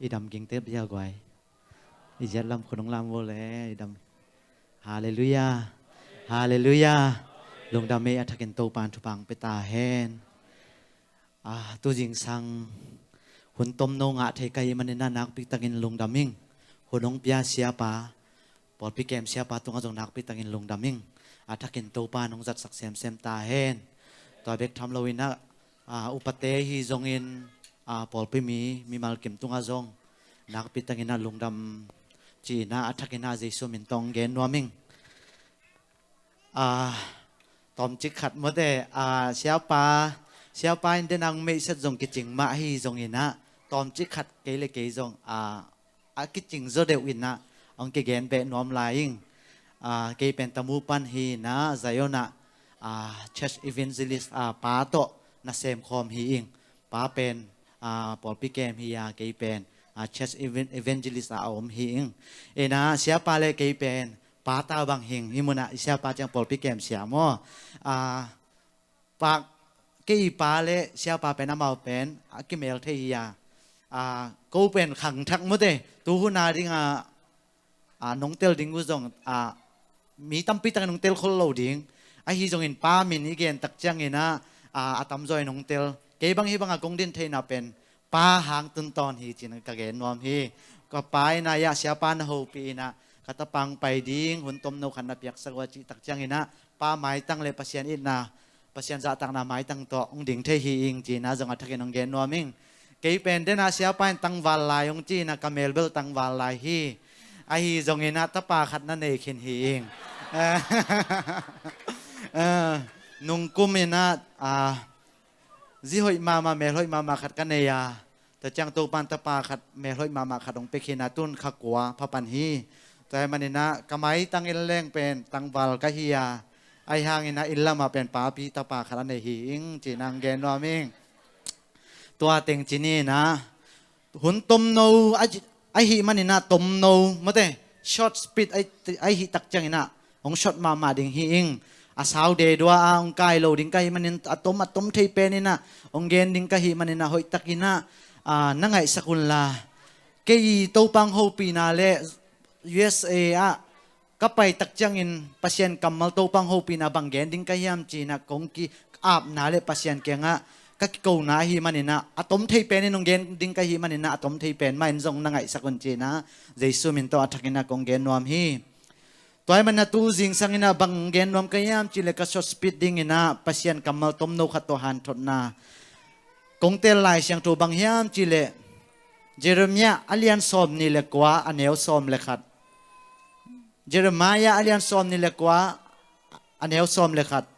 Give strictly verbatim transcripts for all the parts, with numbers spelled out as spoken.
I dam gingte bia guai. I ziat lam khunung lam vole i dam. Halleluiah. Halleluiah. Lungdam ei, a thakin Topan thupha hong pia ta hen. Ah, tu zingsang hun tomno ngah thei ka hih manin ah nakpi takin lungdam ing. Hun hong pia siapa, pawlpi kem siapa tungah zong nakpi takin lungdam ing. A thakin Topan hong zatsak semsem ta hen. Tua bek tham loin ah, ah, upate hi zongin, ah, pawlpi mi, mimal kim tungah zong nakpi takin ah lungdam ci-in ah, a thakin ah Jesu min tawh hong gen nuam ing. Ah, tawmcik khat mawte, ah, siapa, siapa in den ang meihset zong kicing mah hi zongin ah, tawmcik khat kei le kei zong, ah, a kicing zaw deuh in ah hong kigen beh nuam lai ing. Ah, kei pen Tamu pan hi in ah, Zion ah, ah, church evangelist, ah, pa tawh na semkhawm hi ing. Pa pen, ah, pawlpi kem hi a, kei pen, ah, church evan-, evangelist ah a om hi ing. In ah, siapa le kei pen pa ta bang hi ing. Hih munah i siapa ciang pawlpi kem sia maw? Ah, pa, kei pa le siapa pen amau pen a kimel thei hi a. Ah, ko pen khangthak mawte, tu hun a ding a, ah, nong tel ding uh zong, ah, mi tampi takin nong tel khol lo ding. Ahi zongin pa min i gen tak ciangin ah, ah, a tamzaw in nong tel. Kei bang hih bangah kong din theihna pen pa hang tun tawn hi ci-in ka gen nuam hi. Ka pa in ah, ya, siapa na hopih in ah, ka tapa hong pai ding hun tomno khat na piaksak uh a cih tak ciangin ah, pa maitang le Pasian itna, Pasian zahtakna maitang tawh hong ding thei hi ing ci-in ah zong a thakin hong gen nuam ing. Kei pen den ah siapa in tangval lai hong ci-in ah ka mel bel tangval lai hi. Ahi zongin ah tapa khat na nei khin hi ing. Ah, nungkum in ah, ah, zi hoih mahmah, mel hoih mahmah khat ka nei a, tua ciang Topan tapa khat, mel hoih mahmah khat hong pia khin a, tun kha kua pha pan hi. Tua ahih manin ah ka maitang in leng pen tangval ka hi a, ahi hangin ah inn lamah pen papi tapa khat a nei hi ing ci-in ah hong gen nuam ing. Tua teng ci-in ah, hun tomno a, ahih manin ah tomno, mawte, short speech ahi, ahih tak ciangin ah hong short mahmah ding hi ing. A sau dedua a hong kai lo ding ka hih manin, a tom, a tom thei pen in ah hong gen ding ka hih manin ah hoih takin ah, ah, na ngaihsak un la. Kei Topa hong hopihna le U S A ah ka pai tak ciangin Pasian kammal Topa hong hopihna bang gen ding ka hiam ci-in ah kong ki-apna le Pasian kiangah ka kikona ahih manin ah, a tom thei pen in hong gen ding ka hih manin ah, a tom thei pen mah in zong na ngaihsak un ci-in ah Jesu min tawh a thakin ah kong gen nuam hi. Tua ahih manin ah tu zingsang in ah bang gen nuam ka hiam cih leh, ka short speech dingin ah Pasian kammal tomno khat tawh hanthotna kong tel Lai Siangtho bang hiam cih leh, Jeremiah a lian sawm nih le kua, a neu sawm le khat. Jeremiah a lian sawm nih le kua, a neu sawm le khat.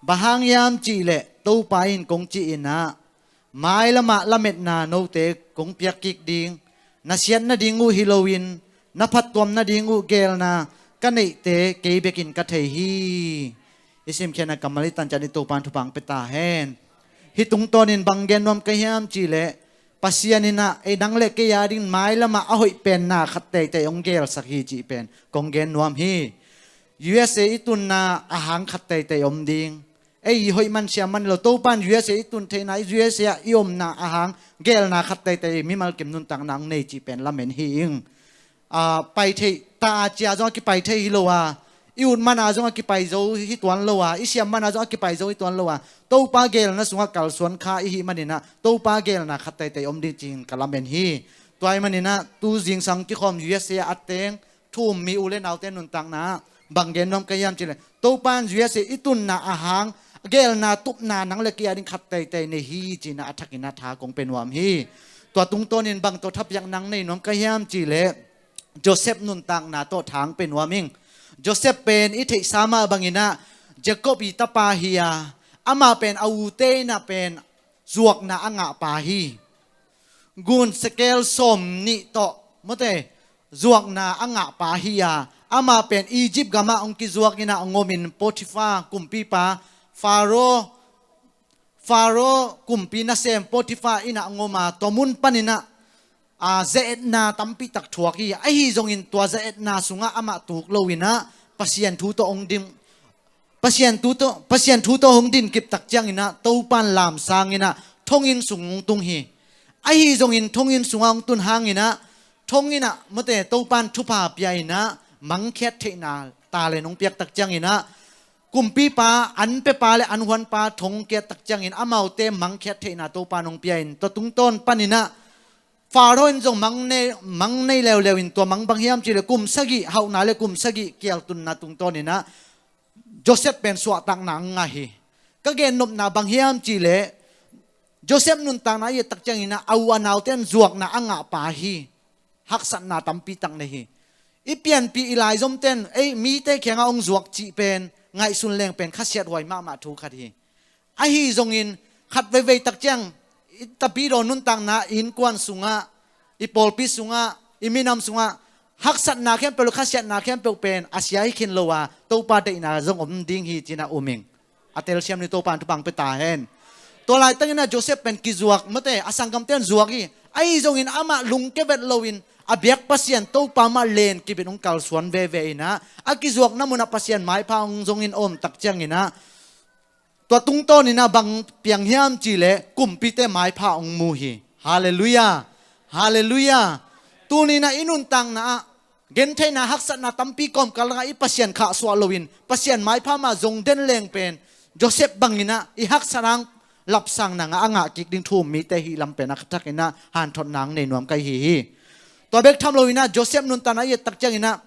Bang hang hiam cih leh Topa in kong cih in ah, mailamah lametna note kong piak kik ding, na siat nading uh hi loin na phattuam nading uh geelna ka neihte kei bekin ka thei hi. I simkhiatna kammal i tanciat i Topa in thupha hong pia ta hen. Hih tungtawnin bang gen nuam ka hiam cih leh, Pasian in ah ei nang le kei a dingin mailamah a hoih penna khat teitei hong geelsak hi cih pen kong gen nuam hi. U S A i tunna a hang khat teitei om ding. Ei hoih man siam man lo, Topa in U S A i tun theihna, U S A ah i omna a hang geelna khat teitei mimal kim nuntakna hong nei cih pen lamen hi ing. Ah, pai theih ta a, ci a zong a kipai thei hi lo a, i ut man a zong a kipai zo hi tuan lo a, i siam man a zong a kipai zo hi tuan lo a, Topa geelna sungah kalsuan kha i hih manin ah Topa geelna khat teitei om ding ci-in ka lamen hi. Tua ahih manin ah tu zingsang kikhawm U S A a teng thu um mi u le naute nuntakna ah bang gen nuam ka hiam cih leh, Topa in U S A i tunna a hang geelna tupna nang le kei a ding khat teitei nei hi ci-in ah a thakin ah tha kong pia nuam hi. Tua tungtawnin bang tawh thapiakna hong nei nuam ka hiam cih leh, Joseph nuntakna tawh tha hong pia nuam ing. Joseph pen i theihsa mah bangin ah Jacob i tapa hi a, amah pen a ute in ah pen zuakna a ngah pa hi. Ngun sekel sawm nih tawh, mawte, zuakna a ngah pa hi a, amah pen Egypt gamah hong kizuak in ah hong om in, Potiphar kumpipa, Pharaoh, Pharaoh kumpi nasem Potiphar inn ah hong om a, tua mun panin ah, a, ze-etna tampi tak thuak hi. Ahi zongin tua ze-etna sungah amah tuk lo in ah Pasian thu tawh hong din, Pasian thu tawh, Pasian thu tawh hong din kip tak ciangin ah Topa in lamsang in ah thonginn sung hong tung hi. Ahi zongin thonginn sungah hong tun hanginah, thonginnah mate Topan thupha pia innah mangkhiat theihna talent hong piak tak cianginah, kumpipa, an pepa le an huanpa thong kiat tak ciangin amaute mangkhiat theihna Topan hong pia in, tua tungtawn paninah Faro in zong mang nei, mang nei leuleu in, tua mang bang hiam cihleh kum sagih hauhna le kum sagih kialtunna tungtawninah Joseph pen suahtakna ang ngah hi. Ka gennopna bang hiam cihleh Joseph nuntakna i et tak cianginah a u a naute in zuakna a ngah pa hi. Haksatna tampi tak nei hi. I pianpih i laizomte in ei mite kiangah hong zuak cih pen ngaihsun leng pen khasiat huai mahmah thu khat hi. Ahi zongin khat veivei tak ciang i tapidaw nuntakna, i innkuan sungah, i pawlpi sungah, i minam sungah haksatna khempeuh le khasiatna khempeuh pen a sia hi khin lo a, Topa deihna zong om ding hi cinah um ing. A telsiam ni, Topa in thupha pia ta hen. Tua laitakinah Joseph pen kizuak, mate a sanggamte in zuak hi. Ahi zongin amah lungke vet loin a biak Pasian Topa mah len kibit hong kalsuan veve innah a kizuakna munah Pasian maipha hong zongin om tak cianginah tua tungtawninah bang piang hiam cihleh kumpite maipha hong mu hi. Halleluiah. Halleluiah. Tuninah i nuntakna ah gentheihna haksatna tampi kawmkal lakah i Pasian khahsuah loin Pasian maipha mah zong den leng pen Joseph banginah i haksatna lapsangna ngah a ngah kik ding thu um mite hi lam pen a thakinah hanthotna ang nei nuam ka hi hi. Tua bek tham loinah Joseph nuntakna i et tak cianginah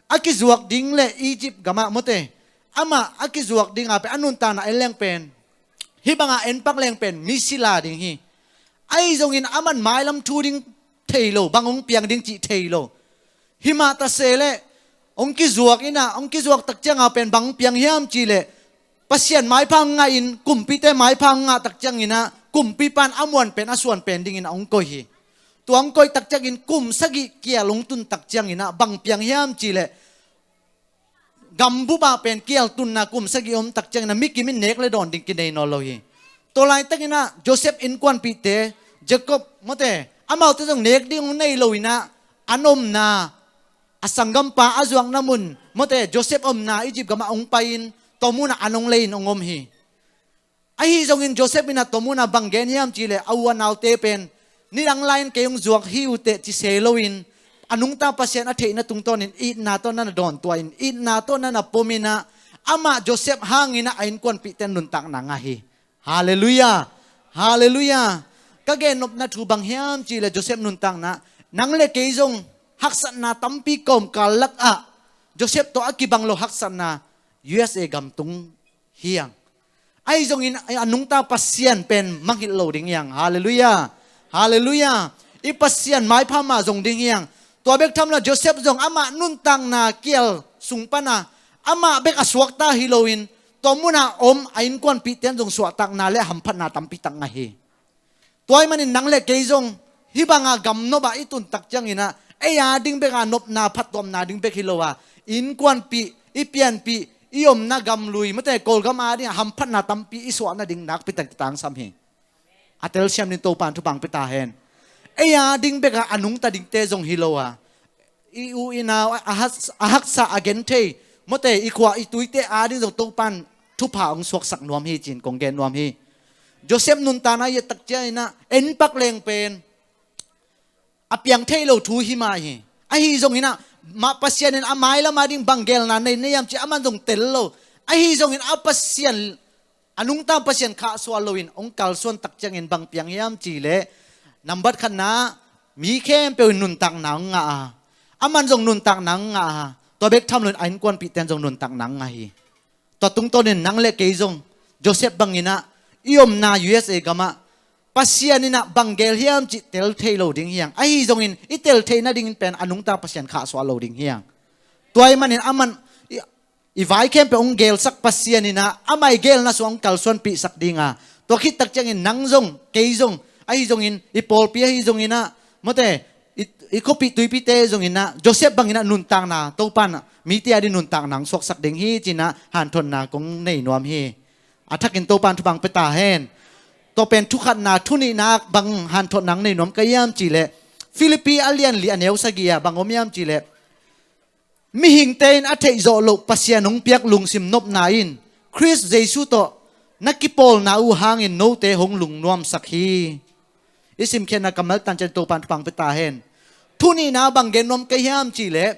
a kizuak ding le Egypt gamah mate amah a kizuak dinga pen a nuntakna en leng pen, hih banga en pak leng pen mi sila ding hi. Ahi zongin aman mailam thu ding thei lo, bang hong piang ding cih thei lo. Himah taseleh hong kizuak innah, hong kizuak tak cianga pen bang hong piang hiam cihleh Pasian maipha hong ngahin, kumpite maipha hong ngah tak cianginah kumpipa in a muan pen a suan pen dingin a hong koih hi. Tua hong koih tak ciangin kum sagih kial hong tun tak cianginah bang piang hiam cihleh gambup ah pen kialtunna kum sagih om tak cianginah mi kim in nek le dawn ding kinei nawn lo hi. Tua laitakinah Joseph innkuanpihte, Jacob mate, amaute zong nek ding hong nei loinah an omna, a sanggampa a zuakna mun mate Joseph omna Egypt gamah hong pai-in tua munah an hong lei-in hong om hi. Ahi zongin Joseph innah tua munah bang gen hiam cihleh a u a naute pen nidang lai-in kei hong zuak hi uh teh ci se loin a nungta Pasian a theihna tungtawnin itna tawh na na dawntuahin, itna tawh na na pominah amah Joseph hanginah a innkuanpihte in nuntakna ngah hi. Halleluiah. Halleluiah. Ka gennopna thu bang hiam cihleh Joseph nuntakna, nang le kei zong haksatna tampi kawmkal lakah Joseph tawh a kibang lo haksatna U S A gam tung hiang. Ahi zongin a nungta Pasian pen mangngilh lo ding hiang. Halleluiah. Halleluiah. I Pasian maipha mah zong ding hiang. Tua bek tham lo Joseph zong amah nuntakna kial sung pana amah bek a suakta hi loin tua muna om a innkuanpihte in zong suahtakna le a hamphatna tampi tak ngah hi. Tua ahih manin nang le kei zong hih banga gamnop ah i tun tak cianginah ei a ding beka nopna phattuamna ding bek hi lo a, innkuanpih, i pianpih, i omna gamlui mate Kawlgam a dingah hamphatna tampi i suah nading nakpi tak tangsam hi. A telsiam ni, Topa in thupha pia ta hen. Ei a ding beka a nungta dingte zong hi lo a, i u i nau a, a hak-, a haksa a genthei mate i khua i tuite a ding zong Topa in thupha hong suaksak nuam hi ci-in kong gen nuam hi. Joseph nuntakna i et tak cianginah en pak leng pen a piang thei lo thu hi mah hi. Ahi zonginah mah Pasian in a mailam a ding bang gelna nei na hiam ci aman zong tel lo. Ahi zongin a Pasian, a nungta Pasian khahsuah loin hong kalsuan tak ciangin bang piang hiam cihleh nambat khatna, mi khempeuh in nuntakna hong ngah a, aman zong nuntakna hong ngah a, tua bek tham loin a innkuanpihte in zong nuntakna hong ngah hi. Tua tungtawnin nang le kei zong Joseph banginah i omna U S A gamah Pasian innah bang gel hiam cih tel thei lo ding hiang. Ahi zongin i tel theih nadingin pen a nungta Pasian khahsuah lo ding hiang. Tua ahih manin aman i, i vai khempeuh hong gelsak Pasian innah amah i gelna sungah hong kalsuanpihsak dinga, tua khit tak ciangin nang zong kei zong, ahi zongin i pawlpi ahi zonginah mate i, i khuapih tuipite zonginah Joseph banginah nuntakna, Topa in mite a ding nuntakna hong suaksak ding hi cinah hanthotna kong nei nuam hi. A thakin Topa in thupha pia ta hen. Tua pen thukhatna, thunihna bang hanthotna hong nei nuam ka hiam cihleh Philippi a lian li a neu sagih ah bang om hiam cihleh mihingte in a theihzawh loh Pasian hong piak lungsim nopna in Khrist Jesu tawh na kipawlna uh hangin note hong lungnuamsak hi. I simkhiatna kammal tan ciang Topan thupha pia ta hen. Thu nihna bang gen nuam ka hiam cih leh,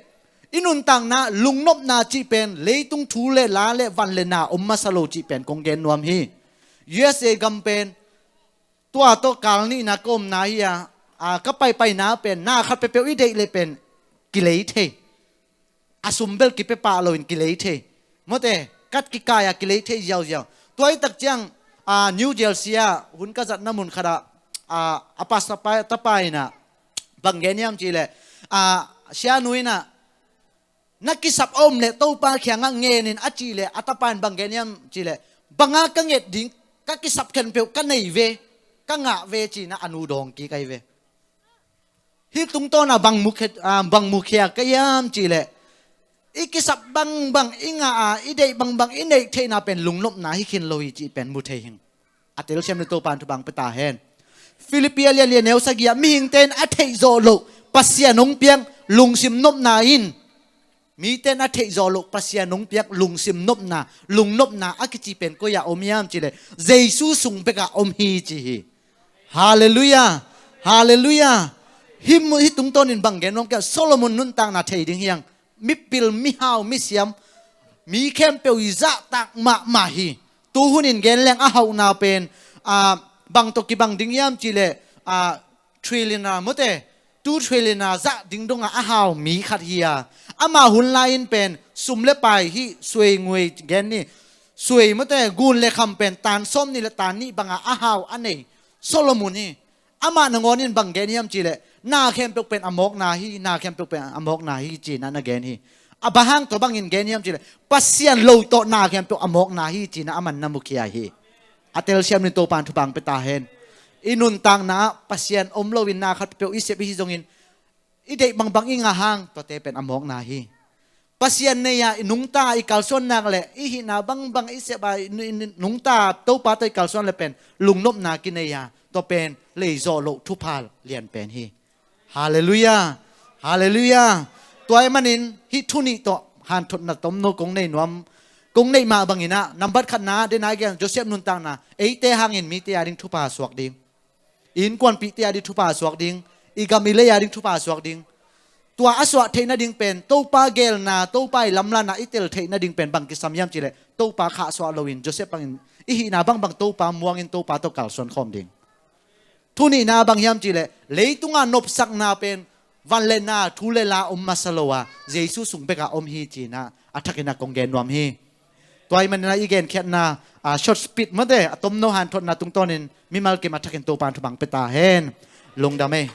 i nuntakna lungnopna cih pen leitung thu le la le van le na om masa lo cih pen kong gen nuam hi. U S A gam pen tua tawh kal nihna ka omna hi a, a, ka paipaina pen na khat peuhpeuh i deih le pen kilei thei. A sum bel kipia pah loin kilei thei. Mawte, kat kikai a kilei thei ziauziau. Tua hi tak ciang, a, New Jersey ah hun ka zatna mun khat ah, a, a pastor pa, tapa in ah bang gen hiam cih leh, a, sianu in ah, na kisap a om leh Topa kiangah ngen in a cih leh, a tapa in bang gen hiam cih leh, bang a ka nget ding, ka kisap khempeuh ka nei ve, ka ngah ve ci-in ah a nu dawng kik ahi ve. Hih tungtawn ah bang mukhia, ah, bang mukhia ka hiam cih leh, i kisap bangbang i ngah a, i deih bangbang i neih theihna pen lungnopna hi khin lo hi cih pen mu thei hi ing. A telsiam dingin Topan thupha pia ta hen. Filippi a lian li a neu sagih ah, mihingte in a theih zawh loh Pasian hong piak lungsim nopna in, mite in a theih zawh loh Pasian hong piak lungsim nopna, lungnopna a kici pen koi ah om hiam cih leh, Jesu sung bek ah om hi ci hi. Halleluiah. Halleluiah. Hih mu-, hih tungtawnin bang gen nuam ka hiam, Solomon nuntakna thei ding hi hang. Mipil, mihau, misiam, mi khempeuh i zahtak mahmah hi. Tu hunin gen leng a hauhna pen, a, bang tawh kibang ding hiam cih leh, a, trillionaire, mawte, two trillionaire zah ding dongah a hau mi khat hi a, ama hun lai-in pen sum le pai, hih suai nguai gen ni, suai, mawte, ngun le kham pen tan sawmnih le tan nih bangah a hau a nei Solomon hi. Amah nangawn in bang gen hiam cih leh, na khempeuh pen a mawkna hi, na khempeuh pen a mawkna hi ci-in ah na gen hi. A bang hang, tua bangin gen hiam cih leh, Pasian lo tawh na khempeuh a mawkna hi ci-in ah aman na mukhia hi. A telsiam dingin Topan thupha pia ta hen. I nuntakna ah Pasian om loin na khat peuh i sep i hi zongin, i deih bangbang i ngah hang, tuate pen a mawkna hi. Pasian nei a i nungta, i kalsuan nak leh, i hihna bangbang i sep a, i nu-, i nungta Topa tawh i kalsuan leh pen lungnopna kinei a, tua pen lei zawh loh thupha lian pen hi. Halleluiah. Halleluiah. Tua ahih manin hih thu nih tawh hanthotna tomno kong nei nuam, kong neih mah bangin ah, nambat khatna, den a i gen Joseph nuntakna, eite hangin mite a ding thupha suak ding, i innkuanpihte a ding thupha suak ding, i gam i lei a ding thupha suak ding. Tua a suah theih nading pen, Topa geelna, Topa i lamlanna i tel theih nading pen bang kisam hiam cih leh, Topa khahsuah loin Joseph bangin, i hihna bangbang Topa muangin Topa tawh kalsuan khawm ding. Thu nihna bang hiam cih leh, leitunga nopsakna pen van le na, thu le la om masa lo a, Jesu sung bek ah om hi ci-in ah a thakin ah kong gen nuam hi. Tua ahih manin ah i genkhiatna, a, short speech, mawte, a tomno hanthotna tungtawnin mimal kim a thakin Topan thupha pia ta hen. Lungdam ei.